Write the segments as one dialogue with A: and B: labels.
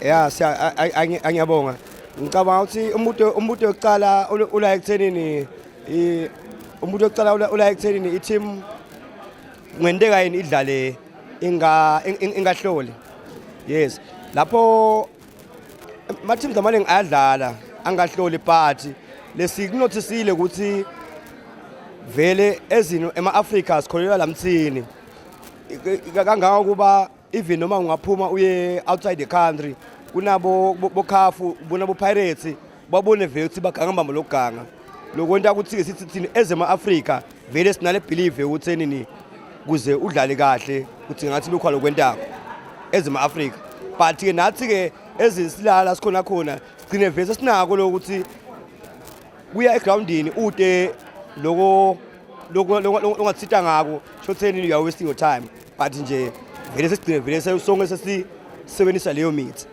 A: Ya, siya angiyabonga. Ngicabanga ukuthi umbuto wokuqala ula ekuthenini, umbuto wokuqala ula ekuthenini i-team kungenteka yini idlale ingahloli. Yes, lapho ama-teams amaningi ayadlala angahloli, but lesikunothisile ukuthi vele ezino ema-Afrika sikholelwa lamthini kangaka kuba even noma ungaphuma uye outside the country, kunabo bokhafu bona bo-Pirates babone vele ukuthi baganga mbamba lokuganga. Lokwenta ukuthi-ke sithi thina ezema-Afrika vele sinale belief ukuthi nini kuze udlale kahle kuthi ngathi bekhona lokwentako ezema-Afrika, but-ke nathi-ke ezisilala sikhona khona sigcine vele sesinako lokuthi kuya egrawundini ude loko loko longathita ngako shotheni, you are wasting your time. But nje vele sesigcine vele sonke sesisebenzisa leyo mithi.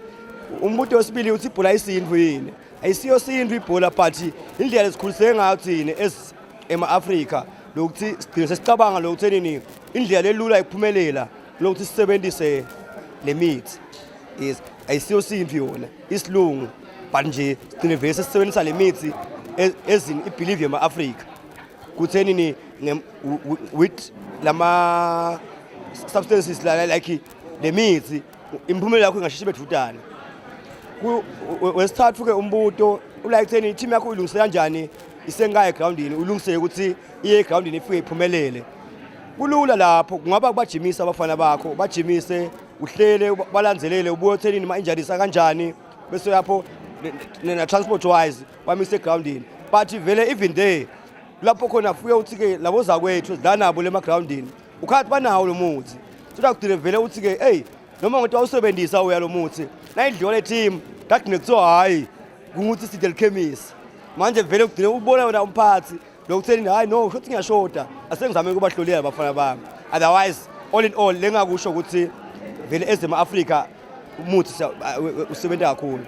A: Umbuto wesibili uthi ibhola isintfu yini? Ayisiyo sintfu ibhola, but indlela lesikhuliseke ngayo thina as ema-Afrika lokuthi sigcine sesicabanga lokuthenini indlela lelula yokuphumelela lokuthi sisebenzise le mithi. Yes, ayisiyo sintfu yona, isilungu, but nje sigcine vele sesisebenzisa le mithi ezini i-believe yema-Afrika kuthenini with lama substances la, like le mithi, imiphumela yakho ingasheshe bethutana. Wesithathu ke umbuto ula ekutheni i-team yakho uyilungise kanjani isengaya egrawundini, ulungisele ukuthi iye egrawundini ifike iphumelele. Kulula lapho, kungaba kubajimisa abafana bakho, bajimise, uhlele balandzelele, ubuye uthenini ma-injuries kanjani, bese lapho na-transport wise bamise egrawundini. But vele even there lapho khona fike uthi-ke labo zakwethu sidlala nabo le emagrawundini ukhathi banawo lo muthi, soda kugcine vele uthi-ke eyi noma ngokuthi wawusebenzisa uya lo muthi nayidliwa le team, kagcine kuthiwa hhayi kungukuthi sidle likhemisi. Manje vele kugcine ubona wena umphathi lokutheni hayi no, shothi ngiyashoda, asengizame ukubahlolela abafana bami. Otherwise, all in all, lengakusho ukuthi vele ezema-Afrika umuthi usebenza kakhulu.